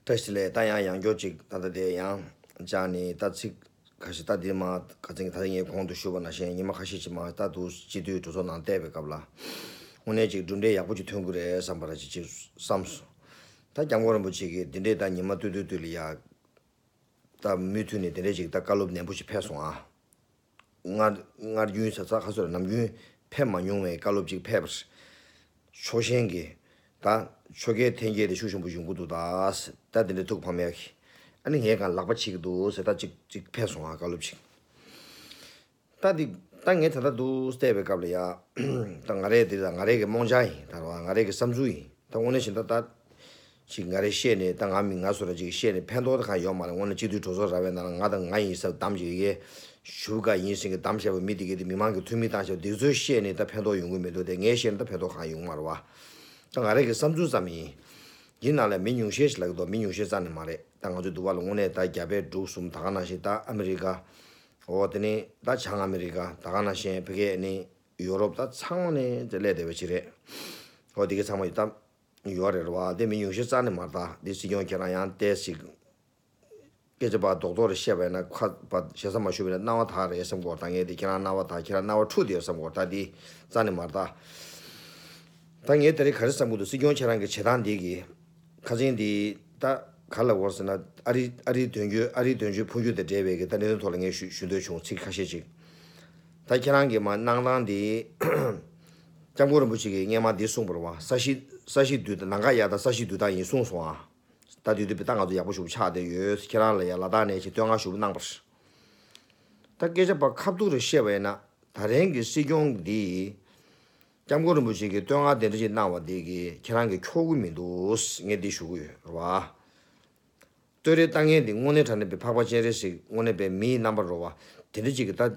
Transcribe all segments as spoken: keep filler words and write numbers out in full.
བཀྲ་ཤིས་བདེ་ལེགས། ད་ཡང་ཡང་བསྐྱར་ཅིག་ད་ལྟ་དེ་ཡང་བཅར་ནས་ད་ཚིག་ཁ་ཤས་ད་དེ་མ་ཁ་ཚིག་ད་ལྟ་ངས་གོང་དུ་ཞུས་པ་ནང་བཞིན་ཉི་མ་ཁ་ཤས་ཅིག་མ་ད་དུ་སྤྱི་འཐུས་གྲོས་ཚོགས་ནང་བལྟས་པའི་སྐབས་ལ། དངོས་གནས་ཅིག་གྲུབ་འབྲས་ཡག་པོ་ཅིག་ཐོན་གི་རེད་བསམ་པ་ར་ཅིག་ཅིག་བསམ་སོང་། ད་སྐྱབས་མགོན་རིན་པོ་ཆེ་གིས་འདི་འདྲའི་ད་ཉི་མ་ཏུ་ཏུ་ཏུ་ལ་ཡ། ད་མུ་མཐུད་ནས་དེ་འདྲ་ཅིག་ད་བཀའ་སློབ་ནན་པོ་ཞིག་ཕེབས་སོང་ཨ། སྔར་སྔར་རྒྱུན་ས་ས་ཁ་སོར་ནམ་རྒྱུན་ཕེབས་མ་མྱོང་བའི་བཀའ་སློབ་ཅིག་ཕེབས་པར། ཕྱོགས་ཞེན་གྱི་ད་ཆོས་སྐལ་འཐེན་འཁྱེར་དེ་ཤུགས་ཆེན་པོ་ཡོང་གི་འདུག་ད་ད་དེ་འདྲ་ཐུགས་ཕམ་ཡག་གི། ཨ་ནི་ངས་གང་ལག་པ་བྱེད་ཀྱི་འདུག་ཟེར་ད་ཅིག་ཅིག་ཕེབས་སོང་ཨ་བཀའ་སློབ་ཅིག་ད་འདི་ད་ངས་ད་ལྟ་འདུག་བལྟས་པའི་སྐབས་ལ་ཡ། ད་ང་རའི་འདི་ད་ང་རའི་གི་རྨོངས་འཆར་ཡིན་ད་ར་བ་ང་རའི་གི་བསམ་ཚུལ་ཡིན། ད་དངོས་གནས་བྱས་ན་ད་ཅིག་ང་རེ་བཤད་ནས་ད་ང་མི་ང་སུ་ར་ཅིག་བཤད་ནས་ཕན་ཐོགས་ད་གང་ཡོད་མ་རེད། དངོས་གནས་སྤྱི་འཐུས་གྲོས་ཚོགས་ར་བའི་ནང་ལ་ང་དང་ང་ཡིན་ས་གདམ་ཅིག་ཡེ་ཞུ་ག་ཡིན་ཟིན་གི་གདམ་བྱས་པ་མི་དེ་གས་དེ་མི་མང་གི་འཐུས་མི་བཏང་བྱས་པ་འདི་ཚོས་བཤད་ནས་ད་ཕན་ཐོགས་ཡོང་གི་མི་འདུག་དེ་ངས་བཤད་ན་ད་ཕན་ཐོགས་གང་ཡོང་མ་རེད་བ། ད་ང་རེ་གི་བསམ་ཚུལ་ཙམ་ཡིན། ཡིན་ནའང་ལས་མི་ཉུང་ཤས་ཤིག་ལ་གི་འདུག་མི་ཉུང་ཤས་རྩ་ནས་མ་རེད། ད་ང་ཚོ་འདུག་བ་ལ་དངོས་གནས་ད་རྒྱ་བལ་འབྲུག་གསུམ་ད་ག་ནང་བཞིན་ད་ཨ་མི་རི་ཀ་འོ་དེ་ནི་ད་བྱང་ཨ་མི་རི་ཀ་ད་ག་ནང་བཞིན་ཕ་གི་ནི་ཡོ་རོབ་ད་ཚང་མ་ནས་དེ་སླེབས་བསྡད་པ་ཅིག་རེད། འོ་དེ་གི་ཚང་མ་ཡོད་ད། ཡོད་རེད་རེད་བ། དེ་མི་ཉུང་ཤས་རྩ་ནས་མ་རེད་ད། འདི་སྲིད་སྐྱོང་ཁྱེད་རང་ཡང་བལྟས་ཤིག་སྐད་ཆ་པ་རྡོག་རྡོག་རེ་བཤད་པ་ཡིན་ན་ཁ་པ་ཞེ་ས་མ་ཞུ་བ་ཡིན་ན་སྣང་བ་དག་རེད་བསམ་གོ་ད། ངས་དེ་ཁྱེད་རང་སྣང་བ་དག་ཁྱེད་རང་སྣང་བ་འཁྲུག་དེ་བསམ་གོ་ད། འདི་རྩ་ནས་མ་རེད་ད། ད་ངས་ད་རེས་ག་རེ་བསམ་གོ་འདུག་སྲིད་སྐྱོང་ཁྱེད་རང་གི་བྱེད་སྟངས་འདི་གི་ཁ་སང་འདི་ད་ག་ལ་བོར་ཟེར་ན་ཨ་རི་ཨ་རིའི་དོན་གཅོད་ཨ་རིའི་དོན་གཅོད་འཕོ་འགྱུར་དང་འབྲེལ་བའི་གི་ད་གནད་དོན་ཐོག་ལ་ངས་ཞུ་ཞུ་འདོད་བྱུང་ཚིག་ཁ་ཤས་ཅིག་ད་ཁྱེད་རང་གི་མ་གནང་སྟངས་འདི་སྐྱབས་མགོན་རིན་པོ་ཆེ་གིས་སྔས་མ་འདི་གསུངས་པ་རེད་བ། ས་གཞི་ས་གཞི་བསྡུས་ནམ་མཁའ་ཡར་དང་ས་གཞི་བསྡུས་སྟངས་ཡིན་གསུངས་སོང་ཨ། ད་དུས་དུས་པའི་ད་ང་ཚོ་ཡག་པོ་ཞུ་ཆགས་བསྡད་ཡོད། ཁྱེད་རང་ལ་ཡ་ལ་དྭགས་ནས་ཆེ་བསྟོད་བསྔགས་ཞུ་གནང་པར། ད་སྐད་ཆ་པ་ཁ་ཐུག་རེ་བཤད་པ་ཡིན་ན་ད་རིང་གི་སྲིད་སྐྱོང་འདི་སྐྱབས་མགོན་རིན་པོ་ཆེ་གིས་བསྟོད་བསྔགས་དེ་འདྲ་ཞིག་གནང་བ་འདི་གིས་ཁྱེད་རང་གིས་འཁྱོག་གི་མི་འདུག་ངས་འདི་ཞུ་གི་ཡོད་རེད་བ། བསྟོད་རའི་ལྟ་ངན་འདི་དངོས་གནས་དྲང་གནས་པའི་འཕགས་པ་སྤྱན་རས་གཟིགས་དངོས་གནས་པའི་མིའི་རྣམ་པར་རོལ་བ་དེ་འདྲ་ཅིག་གིས་ད།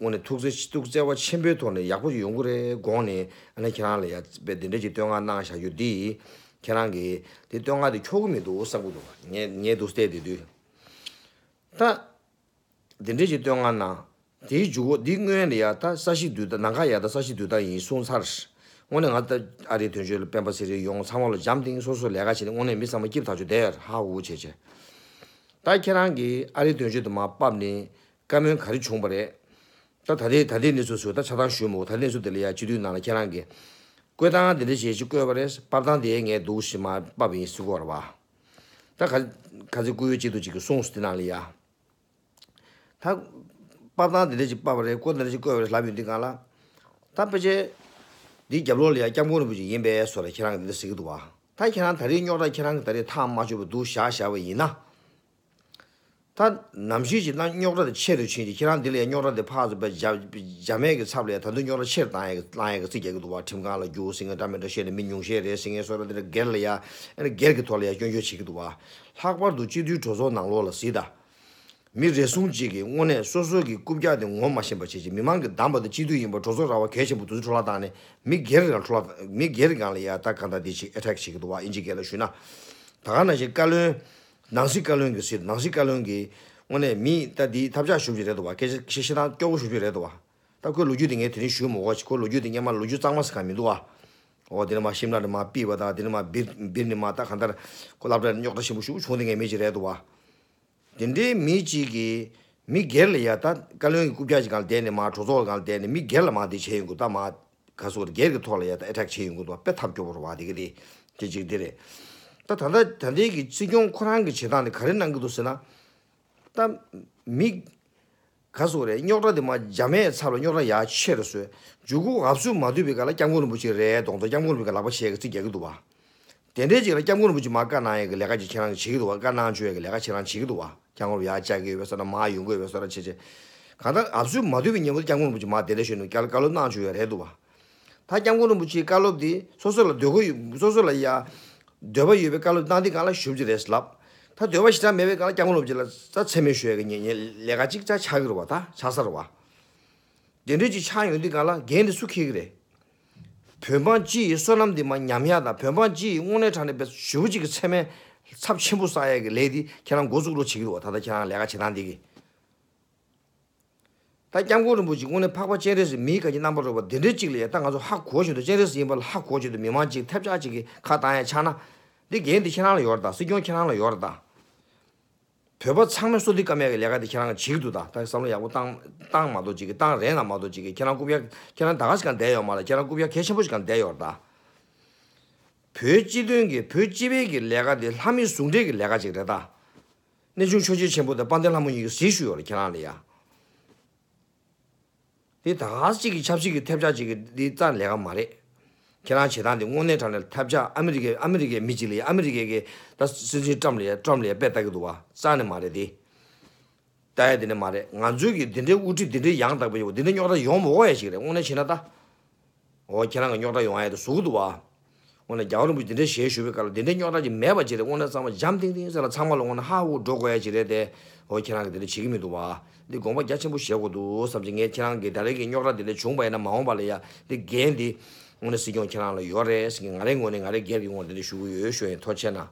དངོས་གནས་ཐུགས་བརྩེ་ཐུགས་བརྩེ་བ་ཆེན་པོའི་ཐོག་ནས་ཡག་པོ་ཡོང་གི་རེད་དགོངས་ནས་ཨ་ནི་ཁྱེད་རང་ལ་ཡ་དཔེ་དེ་འདྲ་ཅིག་བསྟོད་བསྔགས་གནང་བཞག་རྒྱུ་འདི་ཁྱེད་རང་གིས་དེ་བསྟོད་བསྔགས་དེ་འཁྱོག་གི་མི་འདུག་བསམ་གི་འདུག་ངས་ངས་འདུག་བལྟས་དེ་དུས་ད་དེ་འདྲ་ཅིག་བསྟོད་བསྔགས་གནང་དེའི་མཇུག་གོ་འདི་སྔོན་ལ་ཡ་ད་ས་གཞི་བསྡུས་ད་ནམ་མཁའ་ཡ་ད་ས་གཞི་བསྡུས་ད་ཡིན་གསུངས་ཚར། དངོས་གནས་ང་ད་ཨ་རིའི་དོན་གཅོད་ལ་སྤེན་པ་ཚེ་རིང་ཡོང་ཚང་མ་ལ་འཇམ་ཐིང་སོ་སོ་ལས་ཀ་བྱས་ནས་དངོས་གནས་མི་ཚང་མ་སྐྱིད་ཐག་ཆོད་བསྡད་ཧ་ཧུ་བྱས་བྱས། ད་ཁྱེད་རང་གིས་ཨ་རིའི་དོན་གཅོད་དུ་མ་ཕབ་ནས། བཀའ་མོལ་ག་རེ་བྱུང་བ་རེད། ད་ད་ལྟའི་ད་ལྟའི་གནས་ཚུལ་ཚོ་ད་ཆ་ཚང་ཞུས་མོད། ད་ལྟའི་གནས་ཚུལ་དེ་ལ་ཡ་སྤྱི་འཐུས་ནང་ལ་ཁྱེད་རང་གིས་བཀོད་སྟངས་དེ་འདྲ་བྱས་ཅིག་བཀོད་པ་རེད། ཕབ་སྟངས་དེ་ངས་འདུག་ཞིག་མ་ཕབ་ཡིན་ཟེར་གོ་ར་བ། ད་ག་ག་ཚོད་བཀོད་ཡོད་ཅིག་འདུག་ཅིག་གི་གསུངས་སོ་དེ་ནང་ལ་ཡ། ད་ཕབ་སྟངས་དེ་འདྲ་ཅིག་ཕབ་པ་རེད། བཀོད་དེ་འདྲ་ཅིག་བཀོད་པ་རེད་ལབ་ཡོང་དུས་གང་ལ། ད་ཕལ་ཆེར་འདི་རྒྱབ་ལོགས་ལ་ཡ་སྐྱབས་མགོན་རིན་པོ་ཆེ་ཡིན་པས་སོ་ར་ཁྱེད་རང་གིས་འདི་འདྲ་ཟེར་གི་འདུག་བ། ད་ཁྱེད་རང་ད་རེས་རྙོག་དྲ་ཁྱེད་རང་གི་ད་རེས་ཐག་མ་ཆོད་པ་འདུག་བཞག་བཞག་པ་ཡིན་ན། ད་ནམ་ཞིག་ཅིག་ན་རྙོག་དྲ་དེ་ཆེ་རུ་ཕྱིན་ཅིག་ཁྱེད་རང་འདི་ལ་ཡང་རྙོག་དྲ་དེ་ཕར་ཚུར་བརྒྱབ་བརྒྱབ་མེད་ཀྱི་ཚབ་ལ་ཡང་ད་དུང་རྙོག་དྲ་ཆེ་རུ་བཏང་ཡག་གི་བཏང་ཡག་གི་རྩིས་རྒྱག་གི་འདུག་བ། ཁྲིམས་ཁང་ལ་རྒྱུགས་ཟེར་མཁན་འདྲ་མི་འདྲ་བཤད་ནས་མི་ཉུང་ཤས་རེད་ཟེར་མཁན་སོགས་ར་འདི་འདྲ་སྒེར་ལ་ཡ་ཨ་ནི་སྒེར་གྱི་ཐོག་ལ་ཡ་སྐྱོན་བརྗོད་བྱེད་ཀྱི་འདུག་བ། ལྷག་པར་དུ་སྤྱི་འཐུས་གྲོས་ཚོགས་ནང་ལོགས་ལ་གཟིགས་དང་། མི་རེ་ཟུང་གཅིག་གིས་དངོས་གནས་སོ་སོ་གི་རྐུབ་བཀྱག་དེ་ངོམ་མ་ཤེས་པ་བྱེད་ཅིག་མི་མང་གིས་བདམས་པ་དེ་སྤྱི་འཐུས་ཡིན་པ་གྲོས་ཚོགས་ར་བ་གལ་ཆེན་པོ་དེ་ཚོ་འཕྲོ་བརླག་བཏང་ནས་མི་སྒེར་གྱི་སྒང་འཕྲོ་བརླག་མི་སྒེར་གྱི་སྒང་ལ་ཡ་ད་གང་ལྟར་དེ་ཅིག་ཨེ་ཊེག་བྱེད་ཀྱི་འདུག་བ། ཨིན་ཇི་སྐད་ལ་ཞུས་ན། ད་ག་ནང་བཞིན་བཀའ་བློན། ནང་སྲིད་བཀའ་བློན་གྱི་ཟེར་ནང་སྲིད་བཀའ་བློན་གྱི་དངོས་གནས་མི་ད་འདི་ཐབས་ཆག་ཞུ་རྒྱུ་རེད་འདུག་བ། སྐད་ཆ་བཤད་བཤད་སྟངས་སྐྱོ་བོ་ཞུ་རྒྱུ་རེད་འདུག་བ། ད་ཁོའི་ལོ་རྒྱུས་དེ་ངས་དེ་རིང་ཞུས་མ་དགོས་ཅིག་ཁོའི་ལོ་རྒྱུས་དེ་སྔས་མ་ལོ་རྒྱུས་གཙང་མ་ཟེར་ག་མི་འདུག་བ། འོ་དེ་ནས་མ་ཤིམ་ལ་ནས་མ་པི་བ་དང་དེ་ནས་མ་སྦིར་སྦིར་ནས་མ་ད་གང་ལྟར་ཁོ་སློབ་གྲྭར་རྙོག་དྲ་ཆེན་པོ་ཞེ་པོ་བྱུང་དེ་ངས་མེད་ཅིག་རེད་འདུག་བ། དེ་འདྲའི་མི་གཅིག་གིས་མི་སྒེར་ལ་ཡ་ད་བཀའ་བློན་གྱི་རྐུབ་བཀྱག་ཅིག་སྒང་ལ་བསྡད་ནས་མ་གྲོས་ཚོགས་སྒང་ལ་བསྡད་ནས་མི་སྒེར་ལ་མ་དེ་བྱས་ཡོང་གི་ད་མ་ག་སོགས་སྒེར་གྱི་ཐོག་ལ་ཡ་ད་ཨེ་ཊེག་བྱས་ཡོང་གི་འདུག་བ། དཔེ་ཐབས་སྐྱོ་པོ་རེད་བ་དེ་གི་དེ་དེ་གཅིག་དེ་རེད། ད་ད་ལྟ་ད་ལྟའི་གི་སྲིད་སྐྱོང་ཁོ་རང་གི་བྱེད་སྟངས་དེ་ག་རེ་གནང་གི་འདུག་ཟེར་ན། ད་མི་ག་སོགས་རེད། རྙོག་དྲ་དེ་མ་རྒྱ་མའི་ཚབ་ལ་རྙོག་དྲ་ཡག་ཆེ་རུ་སོས། མཇུག་གུ་འབབ་ཚུགས་མ་ཐུབ་པའི་སྐབས་ལ་སྐྱབས་མགོན་རིན་པོ་ཆེ་རེད་གདོང་ཐོག་སྐྱབས་མགོན་རིན་པོ་ཆེ་ལག་པ་ཆེ་གི་རྩིས་རྒྱག་གི་འདུག་བ། དེ་འདྲའི་ཅིག་ལ་སྐྱབས་མགོན་རིན་པོ་ཆེ་མ་བཀའ་གནང་ཡག་གི་ལས་ཀ་ཅིག་ཁྱེད་རང་གིས་བྱེད་ཀྱི་འདུག་བ། བཀའ་གནང་བཅུག་ཡག་གི་ལས་ཀ་ཁྱེད་རང་བྱེད་ཀྱི་འདུག་བ། སྐྱབས་མགོན་ཡར་བཅར་གྱི་ཡོད་པའི་བཟོ་འདྲ་མར་ཡོང་གི་ཡོད་པའི་བཟོ་འདྲ་བྱེད་བྱེད། གང་ལྟར་འབབ་ཚུགས་མ་ཐུབ་པའི་ཉིན་མོ་དེ་སྐྱབས་མགོན་རིན་པོ་ཆེ་མར་གདན་འདྲེན་ཞུས་ནས་བཀའ་སློབ་གནང་བཅུག་ཡག་རེད་འདུག་བ། ད་སྐྱབས་མགོན་རིན་པོ་ཆེའི་བཀའ་སློབ་འདི་སོ་སོ་ལ་འདོད་པ་ཡོད་སོ་སོ་ལ་ཡ། འདོད་པ་ཡོད་པའི་བཀའ་སློབ་གནང་དུས་སྒང་ལ་ཞུ་རྒྱུ་རེད་ལབ། ད་འདོད་པ་ཞེ་དྲག་མེད་པའི་སྒང་ལ་སྐྱབས་མགོན་རིན་པོ་ཆེ་ལ་ད་མཚན་སྨད་ཞུ་ཡག་གི་ཉེ་ཉེ་ལས་ཀ་ཅིག་ད་ཆགས་ཀྱི་རེད་བ། ད་ཆགས་ས་རེད་བ། དེ་འདྲ་ཅིག་ཆགས་ཡོང་དུས་སྒང་ལ་འགན་དེ་སུ་འཁྱེར་གྱི་རེད། བོད་འབངས་སྤྱི་ཡི་བསོད་ནམས་འདི་མར་ཉམས་ཡག་དང་བོད་འབངས་སྤྱི་ཡི་དངོས་གནས་དྲང་གནས་པའི་ཞེ་པོ་ཅིག་གི་མཚན་སྨད་ཚབས་ཆེན་པོ་བསགས་ཡག་གི་ལས་འདི་ཁྱེད་རང་འགོ་བཙུགས་རོགས་བྱེད་ཀྱི་འདུག་བ། ད་ལྟ་ཁྱེད་རང་ལས་ཀ་བྱེད་སྟངས་འདི་གི། ད་སྐྱབས་མགོན་རིན་པོ་ཆེ་དངོས་གནས་འཕགས་པ་སྤྱན་རས་གཟིགས་མིའི་ག་གི་རྣམ་པར་རོལ་པ་འདི་འདྲའི་ཅིག་ལ་ཡ་ད་ང་ཚོ་ཧ་གོ་བཞིན་དུ་སྤྱན་རས་གཟིགས་ཡིན་པ་ལ་ཧ་གོ་བཞིན་དུ་མི་མང་ཅིག་ཐབས་ཆག་ཅིག་གིས་ཁ་བཏང་ཡག་ཆགས་ན། འདི་འགན་འདི་ཁྱེད་རང་ལ་ཡོད་རེད་ད། སྲིད་སྐྱོང་ཁྱེད་རང་ལ་ཡོད་རེད་ད། བོད་པ་ཚང་མས་བསོད་བདེ་བཀའ་མའི་ལས་ཀ་དེ་ཁྱེད་རང་གིས་བྱེད་ཀྱི་འདུག་ད། ད་བསམ་བློ་ཡག་པོ་བཏང་བཏང་མ་གཏོགས་ཅིག་གིས། བཏང་རན་ལ་མ་གཏོགས་ཅིག་གིས། ཁྱེད་རང་རྐུབ་ཡ་ཁྱེད་རང་ད་ག་ཞིག་གང་བསྡད་ཡོད་མ་རེད། ཁྱེད་རང་རྐུབ་ཡ་གལ་ཆེན་པོ་ཞིག་གང་བསྡད་ཡོད་རེད་ད། བོད་སྤྱི་དོན་གྱི་བོད་སྤྱི་པའི་གི་ལས་ཀ་དེ་ལྷ་མི་ཟུང་འབྲེལ་གྱི་ལས་ཀ་ཅིག་རེད་ད། གནས་ཆུང་ཆོས་རྗེ་ཆེན་པོ་དང་དཔལ་ལྡན་ལྷ་མོ་གཉིས་ཀྱིས་གཟིགས་ཞུས་ཡོད་རེད་ཁྱེད་རང་ལ་ཡ། དེ་ད་ག་ཅིག་གི་ཆབ་སྲིད་ཀྱི་ཐབས་ཆག་ཅིག་གི་འདི་རྩ་ལས་ཀ་མ་རེད། ཁྱེད་རང་བྱེད་སྟངས་འདི་དངོས་གནས་དྲང་གནས་ཐབས་ཆག་ཨ་མི་རི་ཀའི་ཨ་མི་རི་ཀའི་མི་གཅིག་ལ་ཡ། ཨ་མི་རི་ཀའི་གི་ད་སྲིད་འཛིན་ཊམ་ལ་ཡ་ཊམ་ལ་ཡ་དཔེ་ལྟ་གི་འདུག་བ། རྩ་ནས་མ་རེད་དེ། ལྟ་ཡ་དེ་འདྲ་མ་རེད། ང་ཚོའི་གི་འདི་འདྲའི་དབུ་ཁྲིད་འདི་འདྲའི་ཡང་དག་པའི་འདི་འདྲའི་རྙོག་དྲ་ཡོང་མ་དགོས་ཡ་ཞིག་རེད། དངོས་གནས་བྱས་ན་ད། འོ་ཁྱེད་རང་གི་རྙོག་དྲ་ཡོང་ཡ་དེ་ཟུག་འདུག་བ། དངོས་གནས་རྒྱལ་བ་རིན་པོ་ཆེ་འདི་འདྲའི་ཞལ་བཞུགས་པའི་སྐབས་ལ་འདི་འདྲའི་རྙོག་དྲ་ཅིག་མེད་པ་ཅིག་རེད། དངོས་གནས་ཚང་མ་འཇམ་ཐིང་ཐིང་ཟེར་ལ་ཚང་མ་ལ་དངོས་གནས་ཧ་ཧུ་འགྲོ་དགོས་ཡ་ཅིག་རེད་དེ། འོ་ཁྱེད་རང་གི་འདི་འདྲ་བྱེད་ཀྱི་མི་འདུག་བ། འདི་དགོངས་པ་རྒྱ་ཆེན་པོ་བཞེས་དགོས་འདུག་བསམ་གྱི། ངས་ཁྱེད་རང་གི་ད་རེས་ཀྱི་རྙོག་དྲ་འདི་འདྲ་བྱུང་པ་ཡིན་ན་མ་འོངས་པ་ལ་ཡ་འདི་འགན་འདི་དངོས་གནས་སྲིད་སྐྱོང་ཁྱེད་རང་ལ་ཡོད་རེད་ཟེར་གྱི། ང་རའི་ངོས་ནས་ང་རའི་སྒེར་གྱི་ངོས་ནས་འདི་འདྲ་ཞུ་གི་ཡོད་ཞུ་ཡིན། ཐུགས་རྗེ་ཆེ་གནང་།